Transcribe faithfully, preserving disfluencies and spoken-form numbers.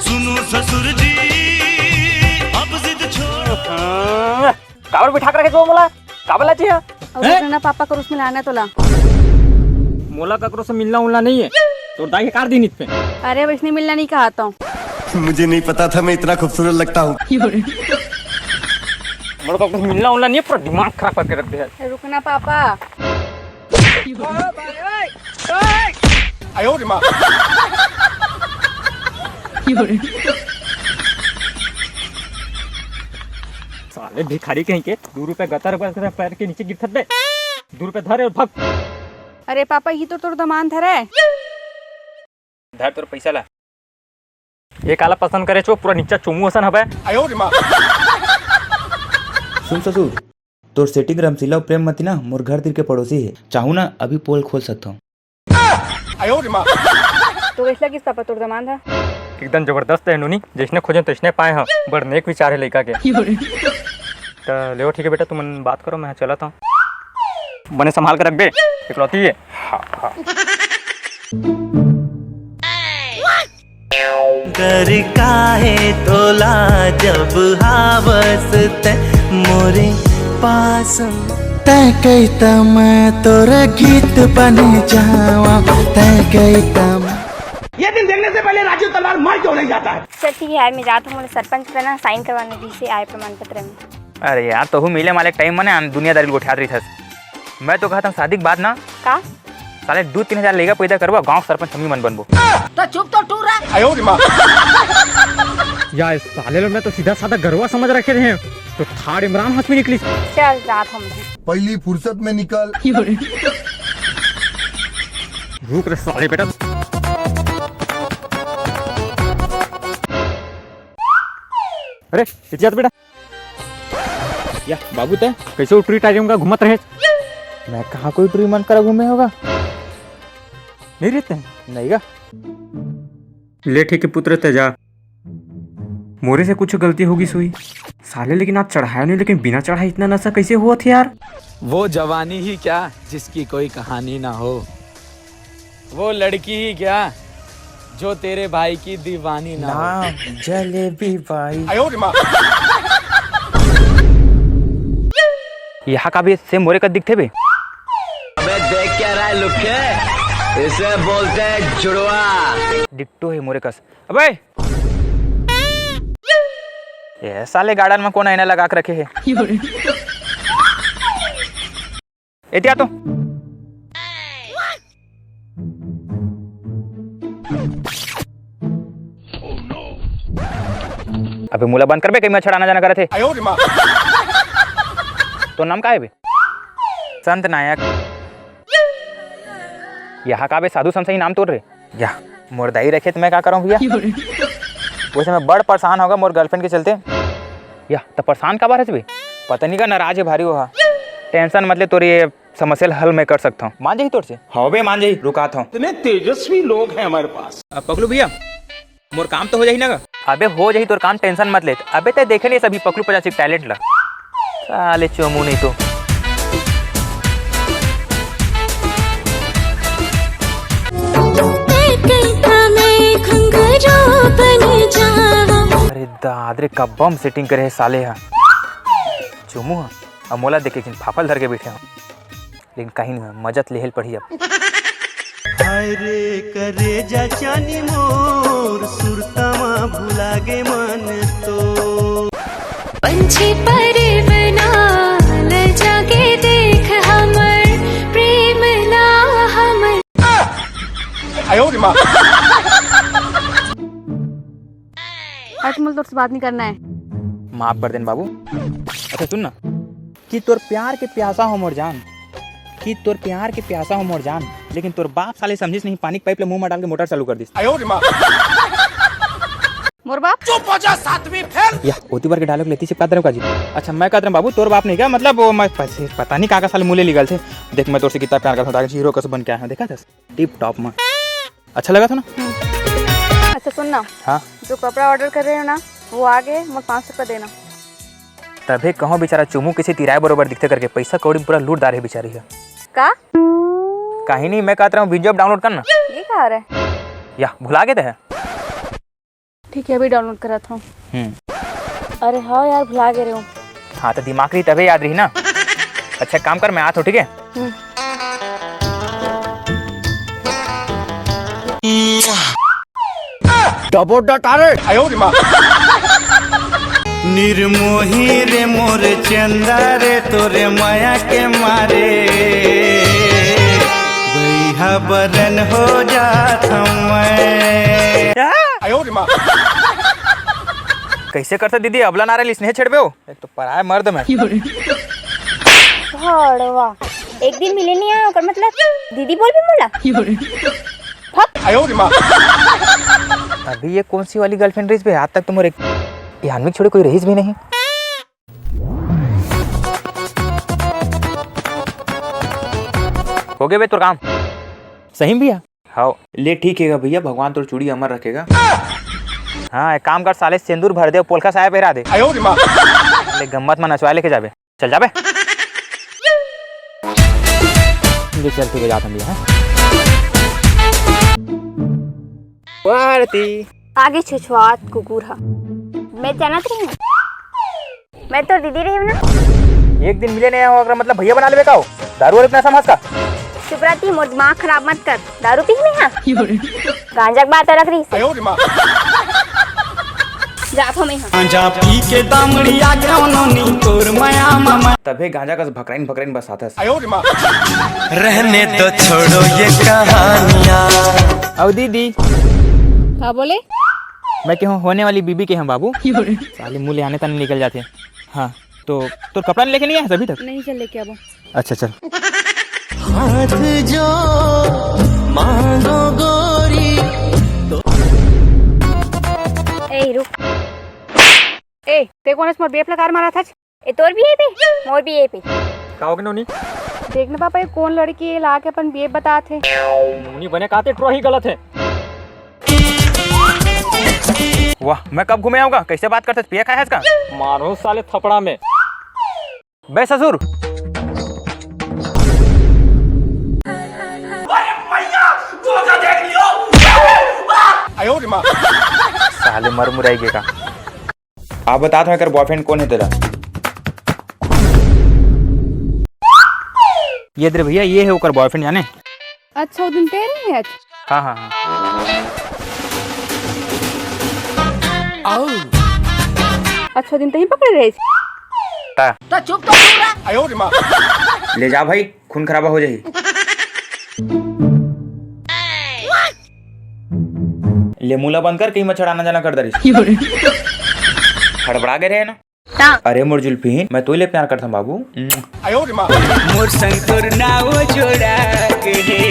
सुनो ससुर जी, अब जिद छोड़। काबर बिठा के रखे हस मोला? काबर लाची है? अउ रुक ना, पापा करो उसमें लाना है तोला। मोला ककरो से मिलना उलना नहीं है। तोर दाई के कार दिन इतने। अरे, अब इसने मिलना नहीं कहा तो। मुझे नहीं पता था मैं इतना खूबसूरत लगता हूँ। मोला ककरो से मिलना उलना नहीं है, पूरा दिमाग खराब करके रख दे है। रुक ना पापा। साले भिखारी कहीं के, दू रुपया गतर बस पैर के नीचे गिरथत बे। दू रुपया धर अउ भग। अरे पापा, ये तो तोर दमान धरे। धर तोर पैसा ला। ये काला पसंद करे छो, पूरा नीचा चोमू असन हबे। सुन ससुर, तोर सेटिंग रमशीला अउ प्रेममती ना मोर घर तीर के पड़ोसी हे। चाहूँ ना अभी पोल खोल सकथव। तो कैसे लगिस पापा तोर दमांद ह? एकदम जबरदस्त है नोनी, जैसने खोजे तैसने पाए ह। बड़ नेक विचार है लइका के। त लेओ ठीक है बेटा, तुमन बात करो, मैं चलत हूँ। बने संभाल के रख बे, इकलौती है। हाँ, हाँ। डर काहे तोला जब हावस तै मोरे पास। तै कहिता मैं तोर गीत बने जावा, तै कहिता मैं। ये दिन देखने से पहले राजू तलवार मार क्यों नहीं जाता है? चल ठीक है यार, मैं जात हूँ, मोला सरपंच पे ना साइन करवाना, डीसी आय प्रमाण पत्र में। अरे यार, तोहू मिले माले टाइम मने दुनियादारी ल गोठियात रहिथस। मैं तो कहत हूँ शादी के बाद ना। का? साले दू तीन हजार लइका पैदा करबो, गांव के सरपंच हमी मन बनबो। तो चुप तो टूरा। या इस साले लो, मैं तो सीधा साधा गरवा समझ रखे रहे, तो थार इमरान हाशमी निकली। चल जात हम। पहली फुर्सत में निकल। रुक रे साले बेटा। अरे, इतियात बेटा। या बाबू, तै कैसे टुरी टारी मन करा घूमत रहे? मैं कहाँ कोई टुरी मन करा घूमे होगा? नहीं रहते हैं। नहीं गा। ले ठीक है पुत्र, तै जा। मोरे से कुछ गलती होगी सोई। साले लेकिन आज चढ़ाया नहीं, लेकिन बिना चढ़ाए इतना नशा कैसे हुआ था यार? वो जवानी ही क्या जिसकी कोई कहानी ना हो, वो लड़की ही क्या जो तेरे भाई की दीवानी ना हो। ना, जलेबी बाई। यहाँ का भी same मोरे कस दिखथे बे। अबे देख क्या रहा है लुक्के, इसे बोलते हैं जुड़वा। डिट्टो है मोरे कस। अबे, ये साले गार्डन में कौन आईना लगा के रखे है? एतिया तो। अबे मोला बंद करबे, कहीं मच्छर आना जाना करत हे। तो नाम का है बे? संत नायक। यहाँ का बे साधु संत ही नाम तोर रे? या, मोर दाई रखे त मैं का करंव भैया? वैसे मैं बड़ परेशान होगा मोर girlfriend के चलते। या, त परेशान काबर हस बे? पता नहीं का नाराज है भारी वो हा। Tension मत ले, तोर ये समस्या ल हल मैं कर सकता हूँ। मान जाही तोर से? हाँ बे, मान जाही, रुकात हूँ। इतने तेजस्वी लोग हैं हमारे पास। अब पकलू भैया, मोर काम तो हो जाही ना गा? अबे हो जाही तोर काम, tension मत ले। अबे तै देखे नहीं सभी पकलू पचासी talent ला। साले चोमू नहीं तो। अरे दाद रे, का बम setting करे है साले हा। चुमू हा, अब मोला देखे किन फाफल धर के बैठे हो। लेकिन कहीं नहीं, मजा त लेहे ल पड़ही अब। हाय रे करेजा चानी मोर, सुरता मा भुला गे मन तो। पंछी परे बना, लजा के देख हमर प्रेम ला हमर। हट, मोला तोर से बात नहीं करना है। माफ कर देन बाबू। अच्छा सुन ना, कि तोर प्यार के प्यासा हो मोर जान, कि तोर प्यार के प्यासा हो मोर जान, लेकिन तोर बाप साले समझिस नहीं, पानी के pipe ले मुंह में डाल के मोटर चालू कर दिस। मोर बाप? चुप हो जा सातवीं फेल। या ओती बार के dialogue लेती चिपका दे रहे हो का जी? अच्छा मैं कहत रहे बाबू, तोर बाप नहीं क्या, मतलब वो मैं पता नहीं का का साले मुंह ले निकल थे। देख मैं तोर से कितना प्यार करता हूँ, हीरो कस बन के आया हूँ, देखा था? Tip top में। अच्छा लगा था ना? अच्छा सुन ना। हाँ। जो कपड़ा order करे हो ना, वो आ गे, मोर पाँच सौ रुपया देना। तभे कहो बेचारा चुमू किसे तिराए बरोबर दिखथे करके, पैसा कौड़ी में पूरा लूट डारे हे बेचारी हा। का? कहीं नहीं, मैं कहत रहा हूँ video download कर ना। ये का रहे? या भुला गे तैं? ठीक है, अभी डाउनलोड करात हूँ। हम्म। अरे हाँ यार, भुला गे रेहेंव। हाँ, तो दिमाग रही तभे याद रही ना। अच्छा, काम कर, मैं आत हूँ, ठीक है? हम्म। डबो डटारे। निर्मोही रे मोर चंदा रे, तोरे माया के मारे बइहा बरन हो जात हंव मैं। कइसे करथे दीदी, अबला नारे ल स्नेह छेड़बे हो? एक तो पराए मर्द मैं। भड़वा, एक दिन मिले नहीं आए, ओकर मतलब दीदी बोलबे मोला? अभी ये कौन सी वाली गर्लफ्रेंड रहिस बे? आज तक तो मोर एक, ये आदमी छोड़े कोई रहिस भी नहीं। हो गया बे तोर काम? सही में भैया? हाँ। ले ठीक है भैया, भगवान तोर चूड़ी अमर रखेगा। हाँ, एक काम कर साले, सिंदूर भर दे, पोलखा साया पहरा दे। ले गम्मत में नचवा लेके जाबे। चल जाबे। ले चल, ठीक है, जात हंव भैया, हाँ। वाह आरती। आगे छुछुआत कुकुर ह। मैं जानत रही हूँ, मैं तो दीदी रही हूँ ना। एक दिन मिले नहीं हो, अगर मतलब भैया बना लेबे का हो? दारू वारू पीना समझ का? चुप रहती, मोर दिमाग खराब मत कर। दारू पी नहीं हाँ? गांजा के बात अलग रही। जात हूँ मैं हाँ। गांजा पी के दामड़िया के नोनी तोर मया ममा। तभे गांजा कस भकराइन भकराइन बसाथस। रहने दो, छोड़ो ये कहानियाँ। अउ दीदी। का बोले? मैं केहूँ होने वाली बीबी के हम बाबू। साले मुँह ले आने तने निकल जाथे। हाँ, तो तोर कपड़ा लेके नहीं आया अभी तक? नहीं, चल लेके आबो। अच्छा, चल। हाथ जो मांगो गोरी। ए, रुक। ए, ते कोन अस मोर बेप लकार मारा था? ए, तोर भी ए पे, मोर भी ए पे। का हो गे नोनी? देख ना पापा, ये कौन लड़की है, ला के अपन बेप बतात हे। नोनी बने काते ट्रो ही गलत है। वाह, मैं कब घूमे आऊंगा? कैसे बात करते, पिया खाया है इसका? मारो साले थपड़ा में। बे ससुर। साले मर मुराई गे का। आप बता दो, एकर बॉयफ्रेंड कौन है तेरा? ये दे भैया, ये है ओकर बॉयफ्रेंड जाने। अच्छा, वो दिन तेरे ही है? हाँ, हाँ, हाँ। अच्छा, वो दिन तहीं पकड़े रहे? ता। तो चुप तो हो रहा। ले जा भाई, खून खराबा हो जाही। ले मुला बंद कर, कहीं मच्छर आना जाना कर दरिस। हड़बड़ा गए रहे ना। ता। अरे मोर जुल्फी, मैं तोई ले प्यार करता हूँ बाबू। मोर संग तोर नाव जोड़ा के हे।